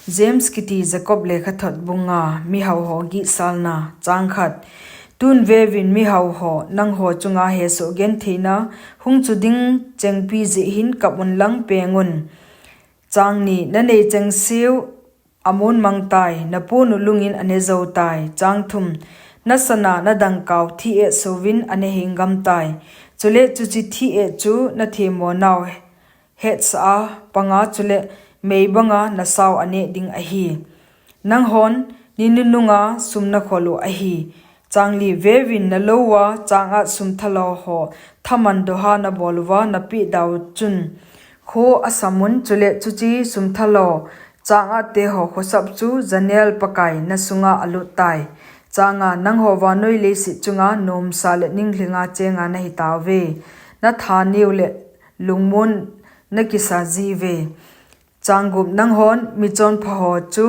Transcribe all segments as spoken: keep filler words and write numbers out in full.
James kiti Jacob lekhathot bung nga. Mihauho gihsalna. Chang khat. Tun veuvin mihauho, nangho chunga hesoh gentheina hung chu ding chengpi jeh hin kap unlang peng un. Chang ni. Nanei chengseu amun mang tai, napunu lungin ane jou tai. Chang thum. Nasana nadangkau thi-et souvin ane hing gam tai. Chule chuche thi-et chu nathemmo nau hetsah a panga chule mei banga nasao aneh ding ahi. Nanghon ni nununga sum nakhol u ahi. Chang li. Veuvin nalouva chang-at sum thalou ho thaman doha nabol uva napeh dau chun kho asam un, chule chuche sum thalou chang-at teho khosap chu janel Pakai nasunga alut tai. Chang nga. Nangho vannoi leiset chunga nomsa le ninglhinga chenga nahitauve. Nathaneu le lungmon nakisa jiuve. Chang gup. Nanghon michonpha ho chu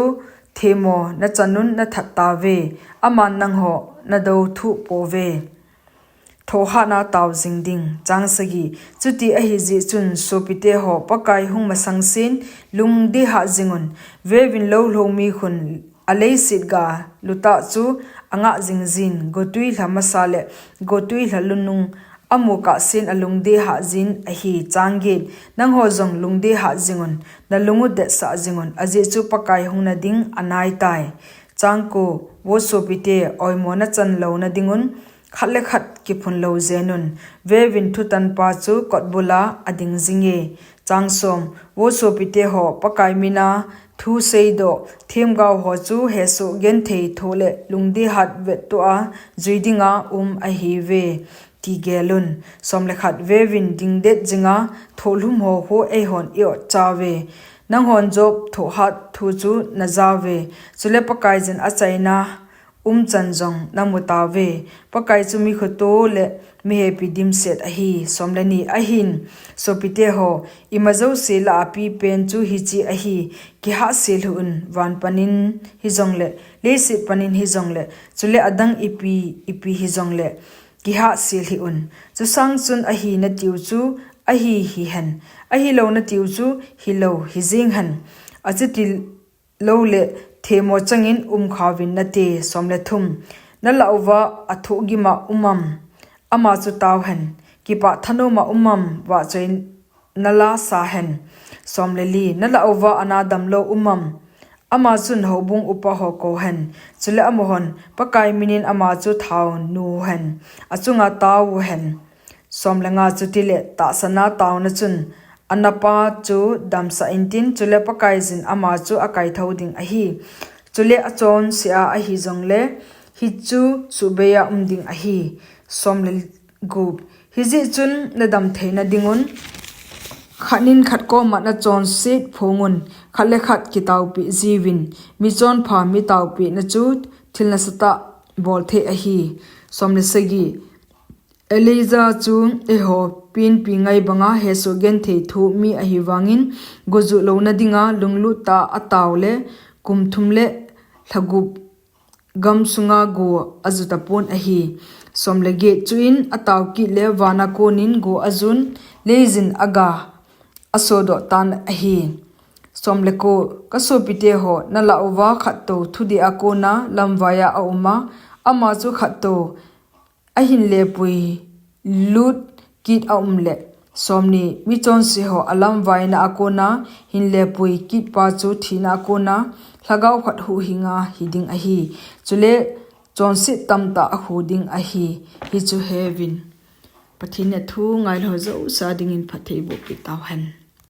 themmo nachan un nathat tauve. Aman nangho nadouthuh pouve. Thohhatna tao jing ding. Chang sagi. Chuti ahijeh chun sopite ho, Pakai hung masang sen lungdeha jing un. Veuvin lou lhou mi khun aleiset ga lutah chu angah jing jin, gotwi lha masa le gotwi lha lunung amu kah sen alungdeha jin ahi. Chang get. Nangho jong lungdeha jing un, nalung u detsah jing un, ajeh chu Pakai hung nading anai tai. Chang ko. Vo sopite, oimo nachan louna ding un khat le khat kiphun lou jen un. Veuvin thutanpa chu kotbula ading jinge. Chang som. Vo sopite ho, Pakai mina thu seidoh themgao ho chu hesoh genthei thoh le lungdehat vettoh a jui dinga um ahiuve, ti gel un. Som le khat. Veuvin dingdet jinga thohlhum ho khu eihon i-ot chauve. Nanghon Job thohhat thu chu najauve. Chule Pakaiyin achaina umchan jong namu tauve. Pakai chu mi khoto le mi hepi dimset ahi. Som le ni. Ahin, sopite ho, ima jouse lah a pipen chu hiche ahi, kihahse lhu un, van panin hijongle, leiset panin hijongle, chule adang ipi ipi hijongle, kihahse lhih un. Chusang chun ahi natiu chu ahi hihen, ahilou natiu chu hilou hijing hen. Achuti loule themmo changin umkhauvin nate. Som le thum. Nalah uva athohgima um am, ama chu tao hen. Kipah thanoma um am, vahchoi nalasa hen. Som le li. Nalah uva ana damlou um am, ama chun houbung upa ho kou hen. Chule amahon Pakai minin ama chu thaonu hen, achunga taou hen. Som le nga. Chutile tahsana taona chun anapa chu damsah intin, chule Pakaiyin ama chu akaithou ding ahi. Chule achonsea ahijongle hichu suhbeiya um ding ahi. Som le gup. Hijeh chun nadam theina dingun khatnin khat koma nachonset phongun, khat le khat kitaopeh jiuvin. Michonpha mi taopehna chu thil nasatah bol thei ahi. Som le sagi. Elijah chu eiho penpi ngai banga hesoh genthei thoh mi ahivangin, gojuh louna dinga lunglut tah a atao le kum thum le lha gup gamsunga go ajuh tapon ahi. Som le get. Chuin atao kit le vana konin go ajun, leiyin aga asodoh tan ahi. Som le ko. Kasopite ho, nalah uva khattou thudih a kona lamvaiya auma, ama chu khattou ahinlepui lut kit aumle. Som ni. Michonse ho alamvaina a kona hinlepui kitpa chu thina a kona lhagao khat huhhinga hiding ahi. Chule chonset tamtah akhu ding ahi. Hichu heuvin. Pathen in athu ngailou jouse dingin phatthei bohpeh tauhen.